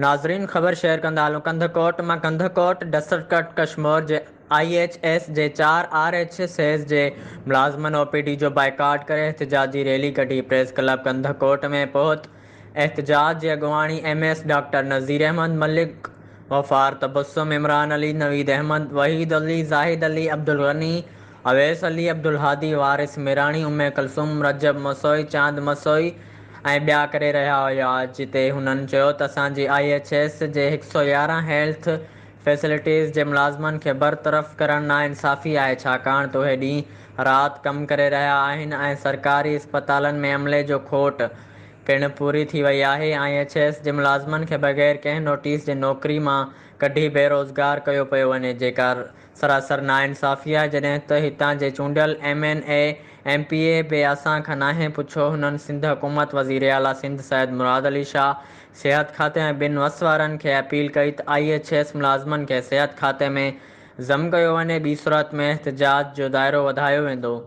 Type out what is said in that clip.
ناظرين خبر شيئر ڪندا هلون ڪنڌڪوٽ مان ڪنڌڪوٽ ڊسٽرڪٽ ڪشمور جي I H S جي چار آر ايڇ سيز جي ملازمن او پي ڊي جو بائيڪاٽ ڪري احتجاجي ريلي ڪڍي پريس ڪلب ڪنڌڪوٽ ۾ پهت احتجاج جي اڳواڻي M S doctor Nazir Ahmed Malik Ghaffar Tabassum Imran Ali Naveed Ahmed Waheed Ali Zahid Ali Abdul Ghani Awais Ali Abdul Hadi Waris Mirani Umm Kulsoom Rajab Masoi Chand Masoi ۽ ٻيا ڪري رهيا هيا جتي هنن چيو ته اسان جي I H S جي 111 هيلٿ فيسلٽيز جي ملازمن کي برطرف ڪرڻ ناانصافي آهي ڇاڪاڻ ته اهي ڏينهن رات ڪم ڪري رهيا آهن ۽ سرڪاري اسپتالن ۾ عملي جو کوٽ پڻ پوري ٿي وئي آهي I H S جي ملازمن کي بغير ڪنهن نوٽيس جي نوڪري مان ڪڍي بيروزگار ڪيو پيو وڃي جيڪا سراسر ناانصافي آهي جڏهن ته هتان جي چونڊيل M N A M P A به اسان کان ناهي پڇيو هنن سنڌ حڪومت وزيراعليٰ سنڌ سيد مراد علي شاهه صحت کاتي ۽ ٻين وس وارن کي اپيل ڪئي ته I H S ملازمن کي صحت کاتي ۾ ضم ڪيو وڃي ٻي صورت ۾ احتجاج جو دائرو وڌايو ويندو.